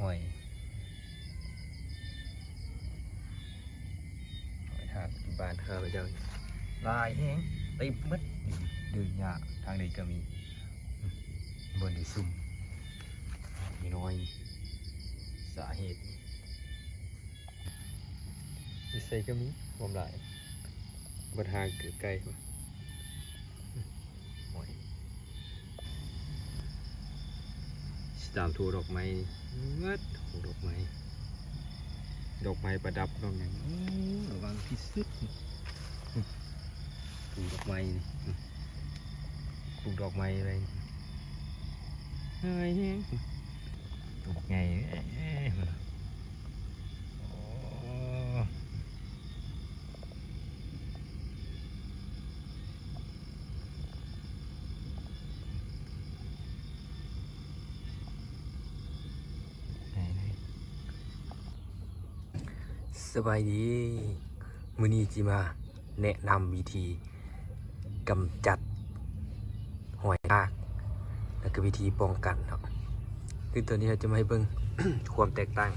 ຫອຍ ຫອຍທາກຢູ່ບ້ານຂ້າພະເຈົ້າຫຼາຍແຮງ ເຕັມໝົດ. ເດີນຍາກ ທາງໃດກໍມີ ອືມ ບ່ອນທີ່ຊຸ່ມ ນ້ອຍ ສາເຫດ ຢູ່ໃສກໍມີຄວາມຫຼາຍ ເບິດຫາງເກີດໄກ ໂອ້ຍ ຊິຕາມໂທດອກໄມ້ເບິດ ໂທດອກໄມ້ ດອກໄມ້ປະດັບ ດອກຫຍັງ ໂອ້ ລະວັງທີ່ສຸດ ປູກດອກໄມ້ນີ້ ປູກດອກໄມ້ໄວ້ ເຮີ້ຍ ໂຕບັກໃຫຍ່ເດ້ ໂອ້ ໄດ້ເລີຍ. ສະບາຍດີ ມື້ນີ້ຊິມາແນະນຳວິທີກຳຈັດຫອຍທາກ ແລ້ວກໍວິທີປ້ອງກັນເນາະ. ຄືຕອນນີ້ເຮົາຈະມາໃຫ້ເບິ່ງຄວາມແຕກຕ່າງ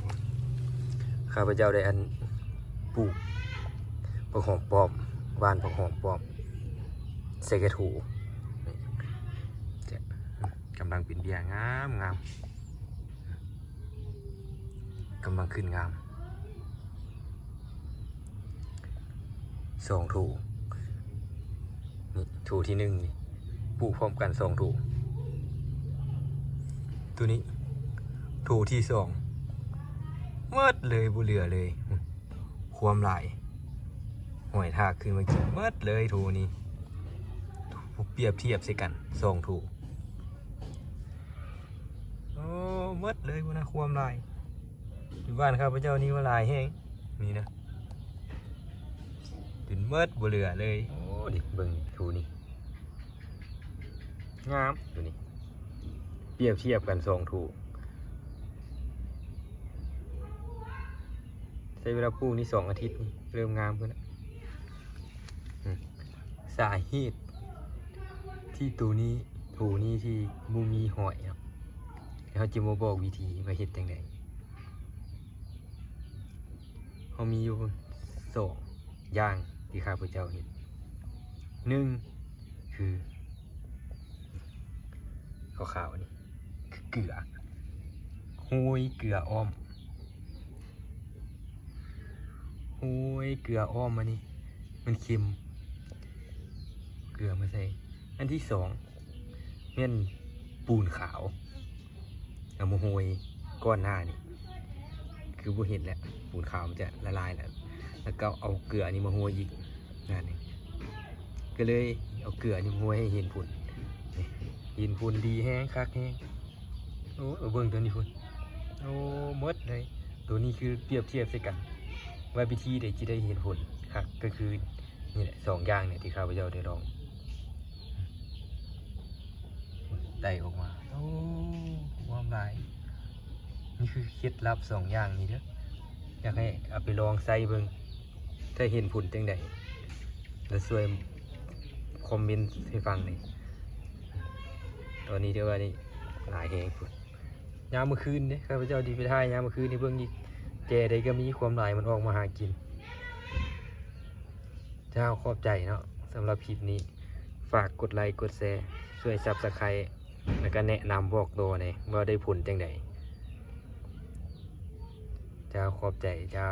ຂ້າພະເຈົ້າໄດ້ອັນ ປູກຜັກຫອມປ້ອມ ຫວ່ານຜັກຫອມປ້ອມໃສ່ກະໂຖ ກຳລັງເປັນເບ້ຍງາມໆ ກຳລັງຂຶ້ນງາມ ສອງໂຖ ນີ້ໂຖທີໜຶ່ງນີ້ ປູກພ້ອມກັນສອງໂຖ ໂຕນີ້ໂຖທີສອງ ໝົດເລີຍ ບໍ່ເຫຼືອເລີຍ ຄວາມຫຼາຍ ຫອຍທາກຂຶ້ນມາກິນໝົດເລີຍໂຖນີ້ ປຽບທຽບໃສ່ກັນສອງໂຖ ໂອ້ ໝົດເລີຍພຸ້ນນະ ຄວາມຫຼາຍ ຢູ່ບ້ານຂ້າພະເຈົ້ານີ້ວ່າຫຼາຍແຮງ ນີ້ນະ ຈົນໝົດບໍ່ເຫຼືອເລີຍ. ໂອ້ ນີ້ເບິ່ງໂຖນີ້ ງາມໂຕນີ້ ປຽບທຽບກັນສອງໂຖ ໃຊ້ເວລາປູກນີ້ສອງອາທິດນີ້ ເລີ່ມງາມຂຶ້ນລະ. ອືມ ສາເຫດທີ່ໂຕນີ້ ໂຖນີ້ທີ່ບໍ່ມີຫອຍເນາະ ແລ້ວເຮົາຈະມາບອກວິທີວ່າເຮັດຈັ່ງໃດ. ເຮົາມີຢູ່ສອງຢ່າງທີ່ຂ້າພະເຈົ້າເຮັດ ໜຶ່ງ ຄື ຂາວໆ ນີ້ ຄືເກືອ ໂຮຍເກືອອ້ອມ ໂຮຍເກືອອ້ອມ ອັນນີ້ມັນເຄັມ ເກືອມາໃສ່. ອັນທີສອງ ແມ່ນປູນຂາວ ເອົາມາໂຮຍ ກ່ອນໜ້ານີ້ຄືບໍ່ເຫັນແລ້ວ ປູນຂາວມັນຈະລະລາຍແລ້ວ ແລ້ວກໍເອົາເກືອນີ້ມາໂຮຍອີກ ນັ້ນ ກໍເລີຍເອົາເກືອນີ້ມາໂຮຍໃຫ້ເຫັນຜົນ ເຫັນຜົນດີແຮງ ຄັກແຮງ. ໂອ້ ເບິ່ງໂຕນີ້ພຸ້ນ ໂອ້ ໝົດເລີຍ. ໂຕນີ້ຄືປຽບທຽບໃສ່ກັນ ວ່າວິທີໃດຈະໄດ້ເຫັນຜົນຄັກ ກໍຄືນີ້ແຫຼະ ສອງຢ່າງນີ້ທີ່ຂ້າພະເຈົ້າໄດ້ລອງ ໄຕ່ອອກມາ ໂອ້ ຫອມຫຼາຍ. ນີ້ຄືເຄັດລັບສອງຢ່າງນີ້ເດີ ຢາກໃຫ້ເອົາໄປລອງໃຊ້ເບິ່ງ ຖ້າເຫັນຜົນຈັ່ງໃດ ແລ້ວຊ່ວຍຄອມເມັນໃຫ້ຟັງແດ່. ຕອນນີ້ຖືວ່ານີ້ຫຼາຍແຮງພຸ້ນ ຍາມມື້ຄືນເດ້ ຂ້າພະເຈົ້າຊິໄປຖ່າຍຍາມມື້ຄືນໃຫ້ເບິ່ງອີກ ແຈໃດກໍມີ ຄວາມຫຼາຍມັນອອກມາຫາກິນ. ເຈົ້າ ຂອບໃຈເນາະ ສຳລັບຄລິບນີ້ ຝາກກົດໄລກົດແຊ ຊ່ວຍ Subscribe ແລ້ວກໍແນະນຳບອກຕໍ່ແດ່ ວ່າໄດ້ຜົນຈັ່ງໃດ. ເຈົ້າ ຂອບໃຈເຈົ້າ.